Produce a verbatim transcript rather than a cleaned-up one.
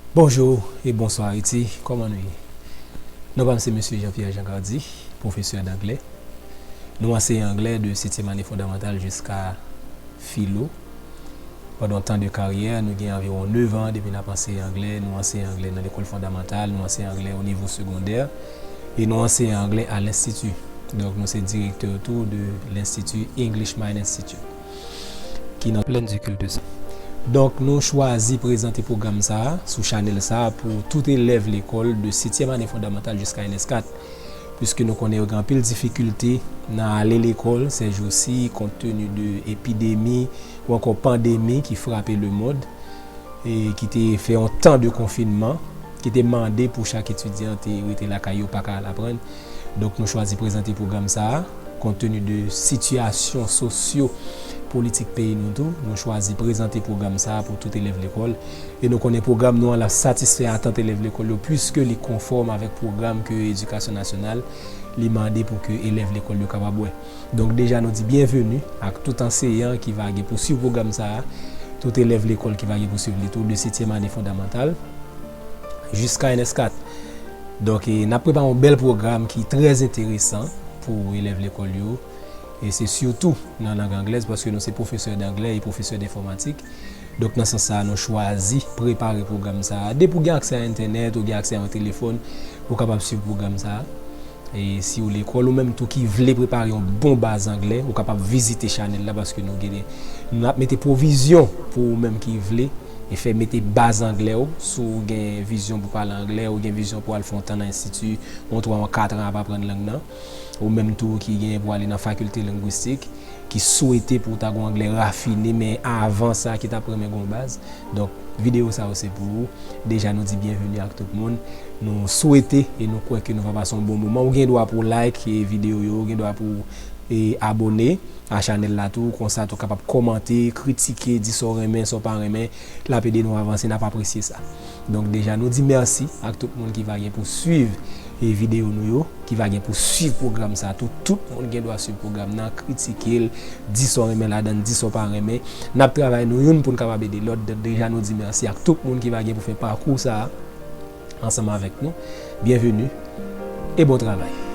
Bonjou e bonswa Ayiti, kòman nou ye? Non pa m se Mesye Jean Pierre Jean Gardy, pwofesè danglè. Nou anseye anglè de setyèm ane fondamantal jiska filo. Pandan tan de karyè, nou gen anviwon nèf an depi n ap anseye anglè. Nou anseye anglè nan lekòl fondamantal, nou anseye anglè o nivo segondè, e nou anseye anglè a lenstiti. Donk, nou se direktè tou de lenstiti English Mind Institute, ki nan Plaine du Culte. Donk, nou chwazi prezante pwogram sa a sou chanèl sa a pou tout elèv lekòl de setyèm ane fondamantal jiska N S kat, piske nou konnen yo gen anpil difikilte nan ale lekòl sèjousi, kont teni de epidemi ou ankò pandemi ki frape lemonn, e ki te fè yon tan de konfinman, ki te mande pou chak etidyan te rete lakay yo, pa ka al aprann. Donk, nou chwazi prezante pwogram sa a, kont teni de sitiyasyon sosyo politik peyi nou tou, nou chwazi prezante pwogram sa a pou tout elèv lekòl. E nou konnen pwogram nou an l ap satisfè atant elèv lekòl yo, piske li konfòm avèk pwogram ke Edikasyon Nasyonal li mande pou ke elèv lekòl yo kapab wè. Donk, deja nou di byenveni ak tout anseyan ki va gen pou swiv pwogram sa a, tout elèv lekòl ki va gen pou swiv li tou, de setyèm ane fondamantal jiska N S kat. Donk, e, n ap prepare yon bèl pwogram ki trè enteresan pou elèv lekòl yo. E se sitou nan lang anglèz, paske nou se pwofesè danglè e pwofesè denfòmatik. Donk, nan sans sa a, nou chwazi prepare pwogram sa a. Depi w gen aksè a entènèt, ou gen aksè a yon telefòn, ou kapab swiv pwogram sa a. E si w lekòl, ou menm tou ki vle prepare yon bon baz anglè, ou kapab vizite chanèl la, paske nou gen, n ap mete pwovizyon pou ou menm ki vle e fè mete baz anglè w. Si w gen vizyon pou pale anglè, ou gen vizyon pou al fè yon tan nan enstiti, yon twa, yon kat an ap aprann lang nan, ou menm tou ki gen pou ale nan fakilte lengwistik, ki swete pou w ta gen yon anglè rafine, men avan sa, ki t ap renmen gen yon baz. Donk, videyo sa yo se pou ou. Deja, nou di byenveni ak tout moun. Nou swete e nou kwè ke nou va pase yon bon moman. Ou gen dwa pou w like, e, videyo yo, ou gen dwa pou w, e, abòne a chanèl la tou, konsa tou kapab kòmante, kritike, di sa w renmen, sa w pa renmen, l ap ede nou avanse, n ap apresye sa. Donk, deja, nou di mèsi ak tout moun ki va gen pou swiv, e, videyo nou yo, ki va gen pou swiv pwogram sa tou. Tout moun gen dwa swiv pwogram nan, kritike l, di sa w renmen ladan l, di sa w pa renmen. N ap travay nou youn pou n kapab ede lòt. Donk, deja, nou di mèsi ak tout moun ki va gen pou fè pakou sa a ansanm avèk nou. Byenveni e bon travay.